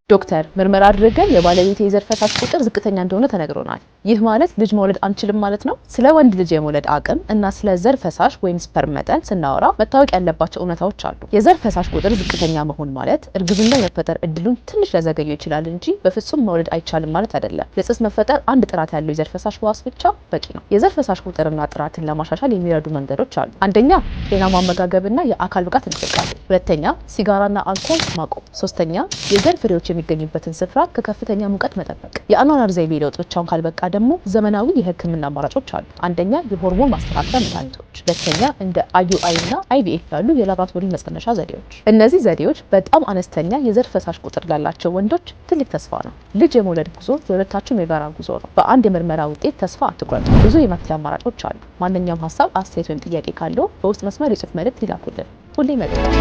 ዶክተር፣ ምርመራ አድርገን የባለቤቴ የዘር ፈሳሽ ቁጥር ዝቅተኛ እንደሆነ ተነግሮናል። ይህ ማለት ልጅ መውለድ አንችልም ማለት ነው? ስለ ወንድ ልጅ የመውለድ አቅም እና ስለ ዘር ፈሳሽ ወይም sperm መጠን ስናወራ መታወቅ ያለባቸው እውነታዎች አሉ። የዘር ፈሳሽ ቁጥር ዝቅተኛ መሆን ማለት እርግዝና የመፈጠር እድሉን ትንሽ ሊያዘገየው ይችላል እንጂ በፍጹም መውለድ አይቻልም ማለት አይደለም። ለጽንስ መፈጠር አንድ ጥራት ያለው የዘር ፈሳሽ ህዋስ ብቻ በቂ ነው። የዘር ፈሳሽ ቁጥርና ጥራትን ለማሻሻል የሚረዱ መንገዶች አሉ። አንደኛ፣ ጤናማ አመጋገብና የአካል ብቃት እንቅስቃሴ። ሁለተኛ፣ ሲጋራና አልኮል ማቆም። ሶስተኛ፣ የዘር ፍሬዎች የሚገኙበትን ስፍራ ከከፍተኛ ሙቀት መጠበቅ። የአኗኗር ዘይቤ ለውጥ ብቻውን ካልበቃ ደግሞ ዘመናዊ የሕክምና አማራጮች አሉ። አንደኛ፣ የሆርሞን ማስተካከያ መድኃኒቶች፣ ሁለተኛ፣ እንደ IUI እና IVF ያሉ የላብራቶሪ መፀነሻ ዘዴዎች። እነዚህ ዘዴዎች በጣም አነስተኛ የዘር ፈሳሽ ቁጥር ላላቸው ወንዶች ትልቅ ተስፋ ነው። ልጅ የመውለድ ጉዞ የሁለታችሁም የጋራ ጉዞ ነው። በአንድ የምርመራ ውጤት ተስፋ አትቁረጡ። ብዙ የመፍትሄ አማራጮች አሉ። ማንኛውም ሀሳብ፣ አስተያየት ወይም ጥያቄ ካለው በውስጥ መስመር የጽሁፍ መልእክት ይላኩልን። ሁሌ መልካም።